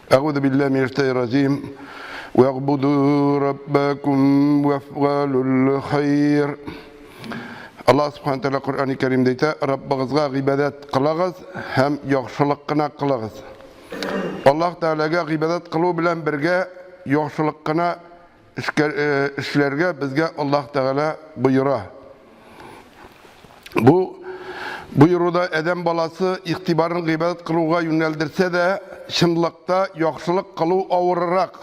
Әгъузу биллаһи минәш шайтанир раҗим. Вәгъбуду раббакум вафгалул хайр. Аллаһ Субхану тәгалә Коръәни Кәримдә әйтә, Раббыгызга гыйбадәт кылыгыз һәм яхшылык кына кылыгыз. Аллаһ Тәгаләгә гыйбадәт кылу белән бергә яхшылык кына эшләргә безгә Аллаһ Тәгалә боера. Бу боеруда адәм баласы игътибарын гыйбадәт кылуга юнәлдерсә дә, чынлыкта яхшылык кылу авыррак.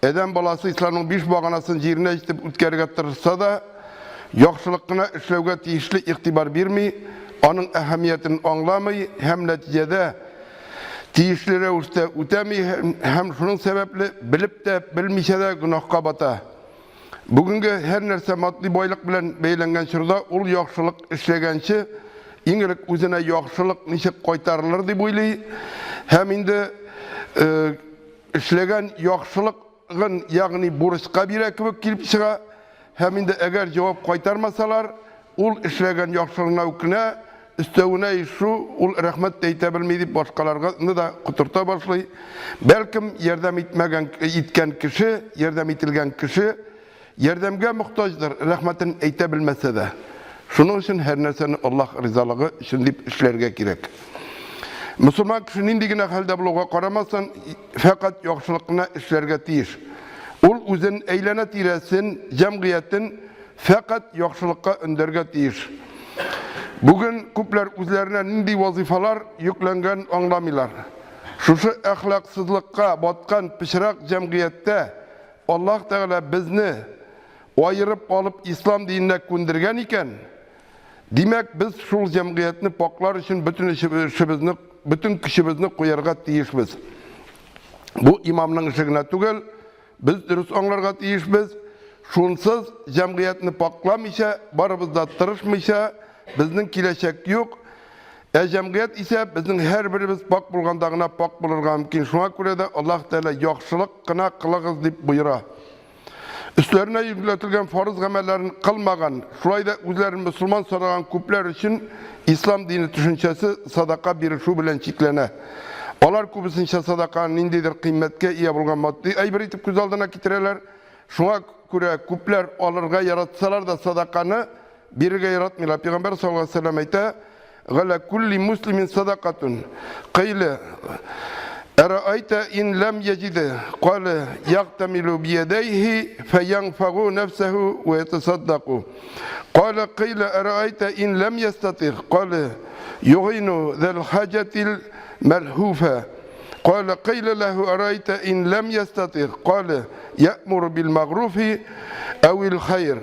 Адәм баласы исламның биш баганасын җиренә җитеп үткәрергә тырышса да, яхшылык кына эшләүгә тиешле игътибар бирми, аның әһәмиятен аңламый һәм нәтиҗәдә тиешле рәвештә үтәми һәм шуның сәбәпле белеп тә, белмичә дә гөнаһка бата. Бүгенге һәр нәрсә матди байлык белән бәйләнгән чорда ул яхшылык эшләгәнче, иң элек үзенә яхшылык ничек кайтарылыр дип уйлый һәм инде э, эшләгән яхшылыгын, ягъни бурычка бирә кебек килеп чыга һәм инде әгәр җавап кайтармасалар, Ул эшләгән яхшылыгына үкенә, өстәвенә ишу, ул рәхмәт тә әйтә белми дип башкаларны да котырта башлый. Бәлкем, ярдәм итмәгән, иткән кеше, ярдәм ителгән кеше ярдәмгә мохтаҗдыр, рәхмәтен әйтә белмәсә дә. Шуның өчен һәр нәрсәне Аллаһ ризалыгы өчен дип эшләргә кирәк. Мөселман кеше нинди генә хәлдә булуга карамастан, фәкать яхшылык кына эшләргә тиеш. Ул үзен, әйләнә-тирәсен, җәмгыятен Фәкать яхшылыкка өндәргә тиеш. Бүген күпләр үзләренә нинди вазыйфалар йөкләнгәнен аңламыйлар. Шушы әхлаксызлыкка баткан пычрак җәмгыятьтә Аллаһ Тәгалә безне аерып алып ислам диненә күндергән икән, димәк, без шул җәмгыятьне пакълар өчен бөтен эшебезне, бөтен көчебезне куярга тиешбез. Бу имамның эше генә түгел, Без дөрес аңларга тиешбез, шунсыз, җәмгыятьне пакламыйча, барыбыз да тырышмыйча, безнең киләчәк юк. Ә җәмгыять исә безнең һәрберебез пак булганда гына пак булырга мөмкин. Шуңа күрә дә Аллаһ Тәгалә яхшылык кына кылыгыз дип боера. Өсләренә йөкләтелгән фарыз гамәлләрен кылмаган, шулай да үзләрен мөселман санаган күпләр өчен ислам дине төшенчәсе садака бирешү белән чикләнә. Алар күбесенчә садаканы ниндидер кыйммәткә ия булган матди әйбер итеп күз алдына китерәләр. Шуңа күрә күпләр алырга яратсалар да садаканы бирергә яратмыйлар. Пәйгамбәр саллаллаһу алейһи ва сәлләм әйтә: "Галә кулли муслимин садакатун". Кыйле: "Әраайта ин ләм яҗиде?" Кале: "Ягтамилу биядәйһи фаянфагу нәфсәһу ва ятасаддаку". Кале: "Кыйле әраайта ин ләм ястатих?" Кале: Югыйну зәл хаҗәтил мәлһүфә. Кале кыйле ләһү арайта ин ләм ястатих. Кале я'муру бил мәгъруфи әвил хайр.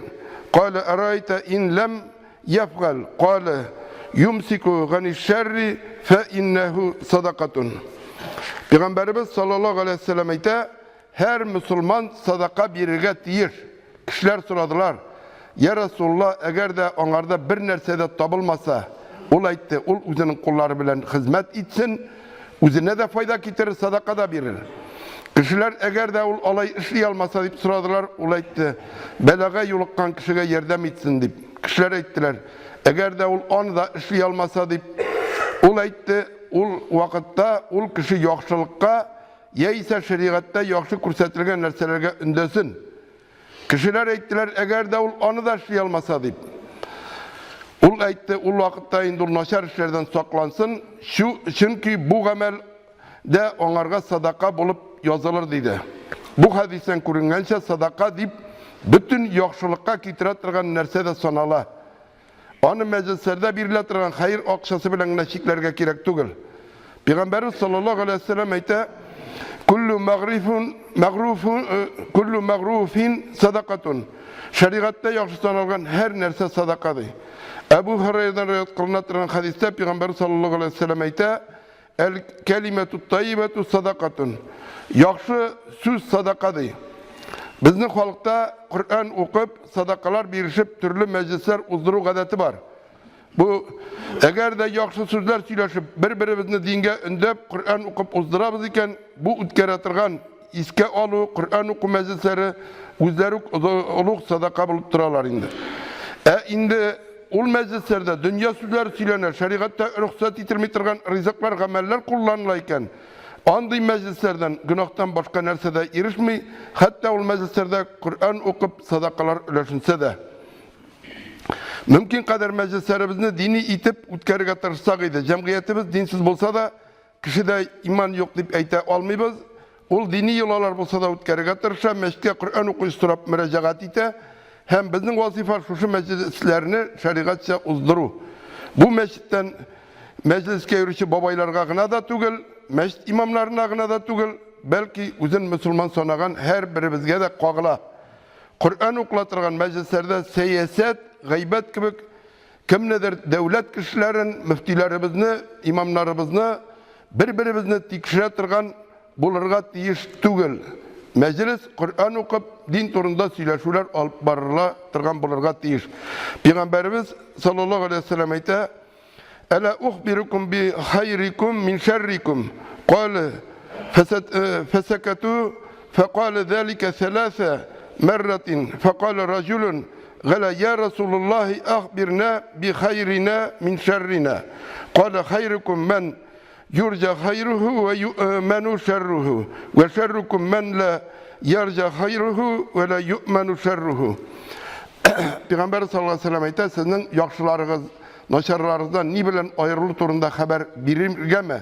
Кале арайта ин ләм яфгаль. Кале юмсику гани шәрри фә иннәһу садакатун. Пәйгамбәребез саллаллаһу алейһи вәсәлләм әйтә, Һәр мөселман садака бирергә тиеш. Кешеләр сорадылар, Йә Расулулла, әгәр дә аңарда бер нәрсә дә табылмаса? Ул әйтте, Ул үзенең куллары белән хезмәт итсен, үзенә дә файда китерер, садака да бирер. Кешеләр, әгәр дә ул алай эшли алмаса, дип сорадылар, ул әйтте, Бәлагә юлыккан кешегә ярдәм итсен, дип. Кешеләр әйттеләр, Әгәр дә ул аны да эшли алмаса, дип. Ул әйтте, Ул вакытта ул кеше яхшылыкка Яисә шәригатьтә яхшы күрсәтелгән нәрсәләргә өндәсен. Кешеләр әйттеләр, әгәр дә ул аны да эшли алмаса дип. Ул әйтте, ул вакытта инде ул начар эшләрдән саклансын, чөнки бу гамәл дә аңарга садака булып язылыр диде. Бу хәдистән күренгәнчә, садака дип бөтен яхшылыкка китерә торган нәрсә дә санала. Аны мәҗлесләрдә бирелә торган хәер акчасы белән генә чикләргә кирәк түгел. Пәйгамбәрбез саллаллаһу алейһи ва сәлләм әйтә, Куллу мәгърифун мәгъруфун э, куллу мәгъруфин садакатун. Шәригатьтә яхшы саналган һәр нәрсә садака ди. Әбу Һурайрадан риваять кылына торган хәдистә пәйгамбәр саллаллаһу алейһи ва сәлләм әйтә, Әл кәлимәту тайибәту садакатун. Яхшы сүз садака ди. Безнең халыкта Коръән укып, садакалар бирешеп, төрле мәҗлесләр уздыру гадәте бар. Бу әгәр дә яхшы сүзләр сөйләшеп, бер-беребезне дингә өндәп, Коръән укып уздырабыз икән, бу үткәрә торган искә алу, Коръән уку мәҗлесләре үзләре үк олуг садака булып торалар инде. Ә инде Ул мәҗлесләрдә дөнья сүзләре сөйләнә, шәригатьтә рөхсәт ителми торган ризыклар, гамәлләр кулланыла икән. Андый мәҗлесләрдән гөнаһтан башка нәрсә дә ирешми, хәтта ул мәҗлесләрдә Коръән укып, садакалар өләшенсә дә. Мөмкин кадәр мәҗлесләребезне дини итеп үткәрергә тырышсак иде. Җәмгыятебез динсез булса да, кешедә иман юк дип әйтә алмыйбыз. Ул дини йолалар булса да үткәрергә тырыша, мәчеткә Коръән укый сорап мөрәҗәгать итә. Һәм безнең вазифа шушы мәҗлесләрне шәригатьчә уздыру. Бу мәчеттән мәҗлескә йөрүче бабайларга гына да түгел, мәчет имамнарына гына да түгел, бәлки үзен мөселман санаган һәрберебезгә дә кагыла. Коръән укыла торган мәҗлесләрдә сәясәт, гайбәт кебек кемнедер дәүләт кешеләрен, мөфтиләребезне, имамнарыбызны бер-беребезне тикшерә торган булырга тиеш түгел. Мәҗлес Коръән укып, дин турында сөйләшүләр алып барыла торган булырга тиеш. Пәйгамбәребез саллаллаһу алейһи вәсәлләм әйтә: "Әлә ухбирукум би хайрикум мин шәррикум?" Кале фәсәкәту фәкале залика саласа марратин фәкале раҗулун Гала я Расулуллаһи ахбирна би хайрина мин шәррина. Кале хайрукум ман юрҗа хайруху ва ю'ману шәрруху ва шәррукум ман ла ярҗа хайруху ва ла ю'ману шәрруху. Пәйгамбәр саллаллаһу алейһи вәсәлләм әйтә, сезнең яхшыларыгыз начарларыгыздан ни белән аерылу турында хәбәр бирергәме?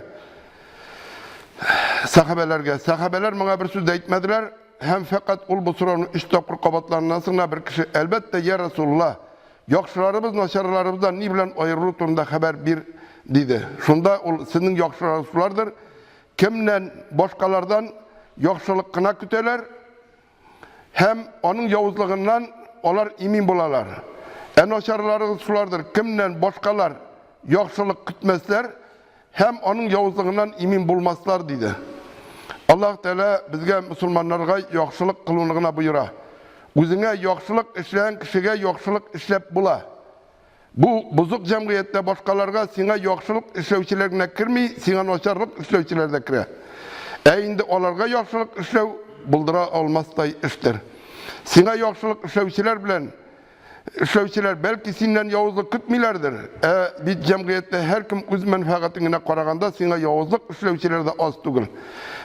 Сәхабәләргә. Сәхабәләр моңа бер сүз дә әйтмәделәр. Һәм фәкать ул бу сорауны өч тапкыр кабатланганнан соң гына бер кеше, әлбәттә, йә Расулулла, яхшыларыбыз начарларыбыздан ни белән аерылу турында хәбәр бир, диде. Шунда ул, сезнең яхшыларыгыз шулардыр, кемнән башкалардан яхшылык кына көтәләр һәм аның явызлыгыннан алар имин булалар. Ә начарларыгыз шулардыр, кемнән башкалар яхшылык көтмәсләр Һәм аның явызлыгыннан имин булмаслар, диде. Аллаһ Тәгалә безгә мөселманнарга яхшылык кылуны гына боера. Үзеңә яхшылык эшләгән кешегә яхшылык эшләп була. Бу бозык җәмгыятьтә башкаларга сиңа яхшылык эшләүчеләр генә керми, сиңа начарлык эшләүчеләр дә керә. Ә инде аларга яхшылык эшләү булдыра алмастай эштер. Сиңа яхшылык эшләүчеләр белән Эшләүчеләр бәлки синнән явызлык көтмиләрдер, ә бит җәмгыятьтә һәркем үз мәнфәгатен генә караганда сиңа явызлык эшләүчеләр дә аз түгел.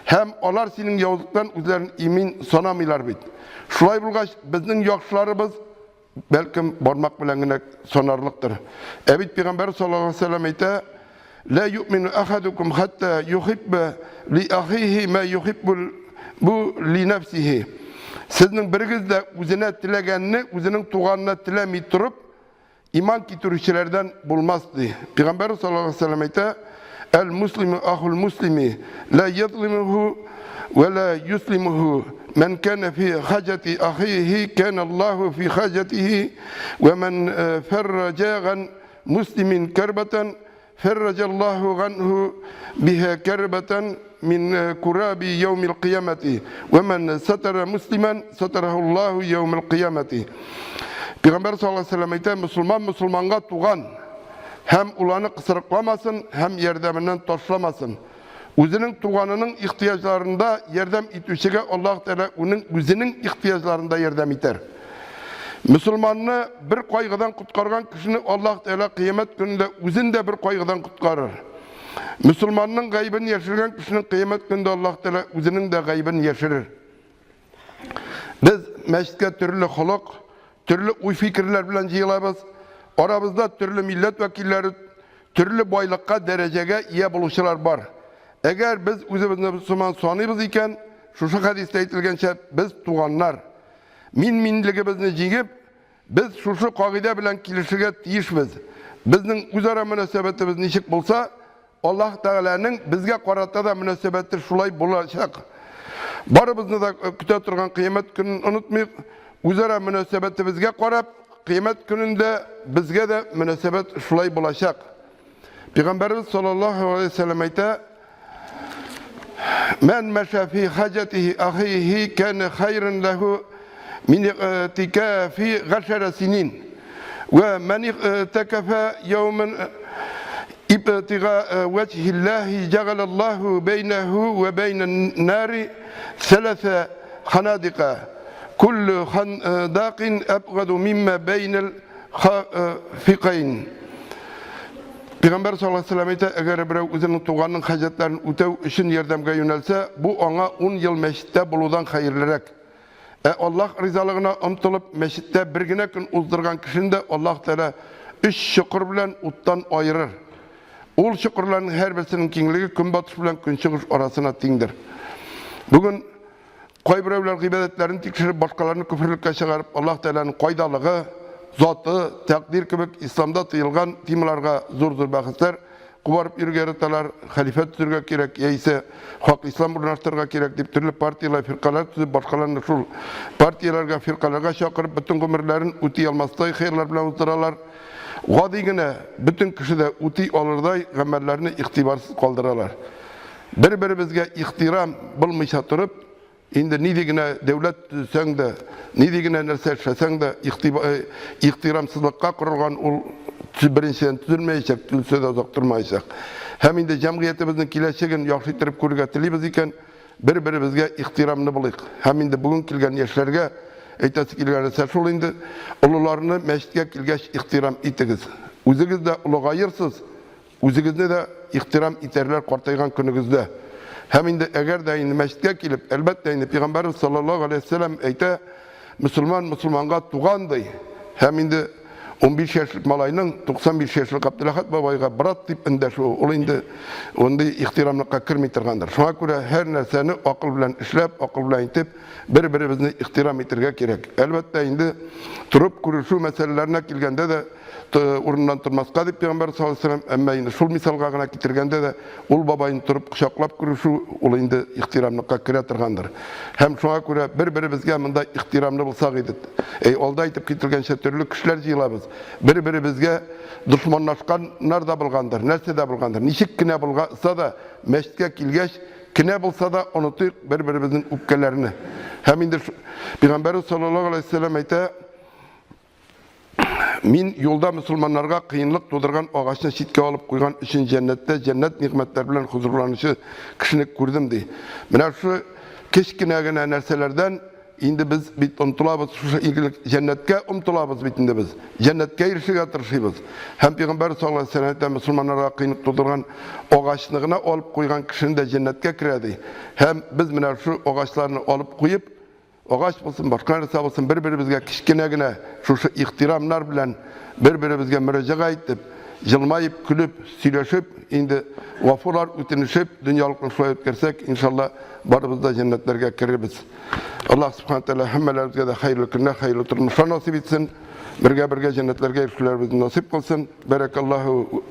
Һәм алар синең явызлыктан үзләрен имин санамыйлар бит. Шулай булгач, безнең яхшыларыбыз бәлкем бармак белән генә санарлыктыр. Ә бит Пәйгамбәр саллаллаһу алейһи ва сәлләм әйтә, Лә юъмину ахадукум хатта юхибба ли ахихи ма юхиббу бу ли нәфсихи. Сезнең берегез дә үзенә теләгәнне үзенең туганына теләми торып, иман китерүчеләрдән булмас, ди. Пәйгамбәр саллаллаһу алейһи ва сәлләм әйтә, Әл муслиму ахул муслими ла язлимуху ва ла юслимуху. Мән кана фи хаҗати ахихи кана Аллаһу фи хаҗатихи ва мән фәрраҗа ган Муслимин кәрбәтән фәрраҗаллаһу ганһу биһа кәрбәтән мин э, кураби яумил кыямәти вә мән сатара муслиман сатарахуллаһу яумил кыямәти. Пәйгамбәр саллаллаһу алейһи вәсәлләм әйтә, мусульман мусульманга туган һәм ул аны кысрыкламасын һәм ярдәменнән ташламасын. Үзенең туганының ихтыяҗларында ярдәм итүчегә Аллаһ Тәгалә уның үзенең ихтыяҗларында ярдәм итәр. Мөселманны бер кайгыдан коткарган кешене Аллаһ Тәгалә кыямәт көнендә үзен дә бер кайгыдан коткарыр. Мөселманның гаебен яшергән кешенең кыямәт көнендә Аллаһ Тәгалә үзенең дә гаебен яшерер. Без мәчеткә төрле холык, төрле уй-фикерләр белән җыелабыз. Арабызда төрле милләт вәкилләре, төрле байлыкка, дәрәҗәгә ия булучылар бар. Әгәр без үзебезне мөселман саныйбыз икән, шушы хәдистә әйтелгәнчә, без туганнар. Мин-минлегебезне җиңеп, без шушы кагыйдә белән килешергә тиешбез. Безнең үзара мөнәсәбәтебез ничек булса, Аллаһ Тәгаләнең безгә карата да мөнәсәбәте шулай булачак. Барыбызны да көтә торган кыямәт көнен онытмыйк. Үзара мөнәсәбәтебезгә карап, кыямәт көнендә безгә дә мөнәсәбәт шулай булачак. Пәйгамбәребез саллаллаһу алейһи вәсәлләм әйтә, Мән мәшә фи хаҗатихи ахихи кәне хайран ләһу мин игътикафи гашара синин. Вә мән игътакафа яуман ибтига вәҗһиллаһи җәгалаллаһу бәйнәһу вә бәйнән нари сәләсә ханадика. Куллу хандакин әбгаду мимма бәйнәл хафикайн. Пәйгамбәр саллаллаһу алейһи ва сәлләм әйтә, әгәр берәү үзенең туганының хаҗәтләрен үтәү өчен ярдәмгә юнәлсә, бу аңа ун ел мәчеттә булудан хәерлерәк. Ә Аллаһ ризалыгына омтылып, мәчеттә бер генә көн уздырган кешене дә Аллаһ Тәгалә өч чокыр белән уттан аерыр. Ул чокырларның һәрберсенең киңлеге көнбатыш белән көнчыгыш арасына тиңдер. Бүген Кайберәүләр гыйбадәтләрен тикшереп, башкаларны көферлеккә чыгарып, Аллаһ Тәгаләнең кайдалыгы, заты, тәкъдир кебек исламда тыелган темаларга зур-зур бәхәсләр кубарып йөрергә яраталар, хәлифә төзергә кирәк яисә хак ислам урнаштырырга кирәк дип төрле партияләр, фиркаләр төзеп, башкаларны шул партияләргә, фиркаләргә чакырып, бөтен гомерләрен үти алмастай хәерләр белән уздыралар. Гади генә, бөтен кеше дә үти алырдай гамәлләрне игътибарсыз калдыралар. Бер-беребезгә ихтирам булмыйча торып, инде нинди генә дәүләт төзесәң дә, нинди генә нәрсә эшләсәң дә, ихтирамсызлыкка корылган ул беренчедән төзелмәячәк, төзелсә дә озак тормаячак. Һәм инде җәмгыятебезнең киләчәген яхшы иттереп күрергә телибез икән, бер-беребезгә ихтирамлы булыйк. Һәм инде бүген килгән яшьләргә әйтәсе килгән нәрсә шул инде, олыларны мәчеткә килгәч ихтирам итегез. Үзегез дә олыгаерсыз, Үзегезне дә ихтирам итәрләр картайган көнегездә. Һәм инде әгәр дә инде мәчеткә килеп, әлбәттә инде Пәйгамбәрбез саллаллаһу алейһи вәсәлләм әйтә, мөселман мөселманга туган ди. Һәм инде 15 яшьлек малайның 95 яшьлек Габделәхәт бабайга брат дип эндәшүе, ул инде мондый ихтирамлыкка керми торгандыр. Шуңа күрә һәр нәрсәне акыл белән эшләп, акыл белән итеп, бер-беребезне ихтирам итәргә кирәк. Әлбәттә инде торып күрешү мәсьәләләренә килгәндә дә урыннан тормаска дип пәйгамбәр саллаллаһу алейһи вәсәлләм, әмма инде шул мисалга гына китергәндә дә ул бабайны торып кочаклап күрешү ул инде ихтирамлыкка керә торгандыр. Һәм шуңа күрә бер-беребезгә монда ихтирамлы булсак иде. Әй, алда әйтеп кителгәнчә төрле кешеләр җыелабыз. Бер-беребезгә дошманлашканнар да булгандыр, нәрсә дә булгандыр. Ничек кенә булса да, мәчеткә килгәч, кенә булса да онытыйк бер-беребезнең үпкәләрне. Һәм инде пәйгамбәрбез саллаллаһу алейһи вәсәлләм әйтә, Мин юлда мөселманнарга кыенлык тудырган агачны читкә алып куйган өчен җәннәттә җәннәт нигъмәтләре белән хозурланучы кешене күрдем, ди. Менә шушы кечкенә генә нәрсәләрдән инде без бит омтылабыз, шушы игелек җәннәткә омтылабыз бит инде без. Җәннәткә ирешергә тырышыбыз. Һәм Пәйгамбәр саллаллаһу алейһи вәсәлләм әйтә, мөселманнарга кыенлык тудырган агачны гына алып куйган кешене дә җәннәткә керә, ди. Һәм без менә шушы агачларны алып куеп, Агач булсын, башка нәрсә булсын, бер-беребезгә кечкенә генә шушы ихтирамнар белән бер-беребезгә мөрәҗәгать итеп, җылмаеп, көлеп, сөйләшеп, инде гафулар үтенешеп, дөньялыкны шулай үткәрсәк, иншалла, барыбыз да җәннәтләргә керербез. Аллаһ Субхана Тәгалә һәммәләребезгә дә хәерле көннәр, хәерле тормышлар насыйп итсен. Бергә-бергә җәннәтләргә ирешүләребезне насыйп кылсын. Бәрәкаллаһу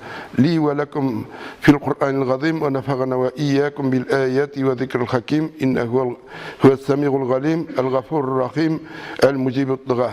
ли вә ләкум фил Куръанил газим вә нәфәгана вә ияякум бил аяти вә зикрил хаким. Иннәһу һуәс-сәмигул галим, әл-гафурур рахим, әл-муҗибут дуга.